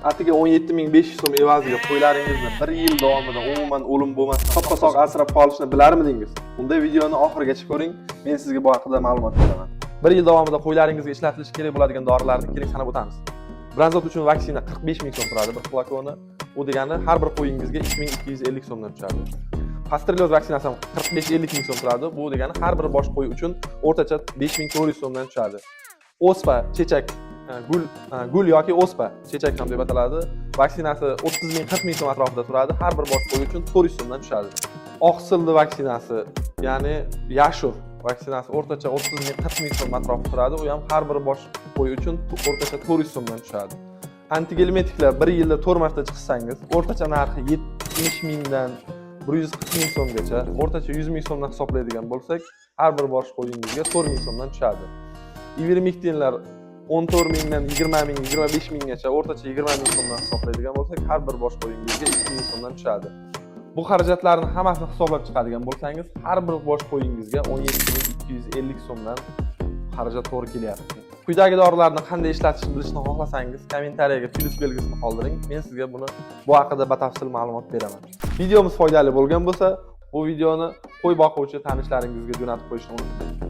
Atiga 17 500 so'm evaziga qo'ylaringizni bir yil davomida umuman o'lim bo'lmasdan soppa sog' asrab qolishni bilarmidingiz? Unda videoni oxirigacha ko'ring, men sizga bu haqida ma'lumot beraman. Bir yil davomida qo'ylaringizga ishlatilishi kerak bo'ladigan dorilarni keling, sanab o'tamiz. Bronzot uchun vaksina 45 ming so'm turadi bir flakoni. U degani har bir qo'yingizga 2250 so'mdan tushadi. Pastrelyoz vaksinasi ham 45-50 ming so'm turadi. Bu degani har bir bosh qo'y uchun o'rtacha 5400 so'mdan tushadi. Оспа, chechak, gul yoki оспа, chechak ham deb ataladi. Vaksinasi 30 ming, 40 ming so'm atrofida turadi. Har bir bosh qo'y uchun 400 so'mdan tushadi. Oqsildi vaksinasi, ya'ni ящур vaksinasi o'rtacha 30 ming, 40 ming so'm atrofida turadi. U ham har bir bosh qo'y uchun o'rtacha 400 so'mdan tushadi. Antigelmintiklar bir yilda 4 marta chiqsangiz, o'rtacha narxi 70 mingdan 140 ming so'mgacha, o'rtacha 100 ming so'mdan hisoblaydigan bo'lsak, har bir bosh qo'yingizga 4 ming so'mdan tushadi. Ivermektinlar 14 mingdan 20 ming, 25 minggacha, o'rtacha 20 ming so'mdan hisoblaydigan bo'lsak, har bir bosh qo'yingizga 2 ming so'mdan tushadi. Bu xarajatlarni hammasini hisoblab chiqadigan bo'lsangiz, har bir bosh qo'yingizga 17 250 so'mdan xarajat to'g'ri kelyapti. Quyidagi dorilarni qanday ishlatishni bilishni xohlasangiz, kommentariyaga plyus belgisini qoldiring. Men sizga bu haqida batafsil ma'lumot beraman. Videomiz foydali bo'lgan bo'lsa, bu videoni qo'y boquvchi tanishlaringizga jo'natib qo'yishni unutmang.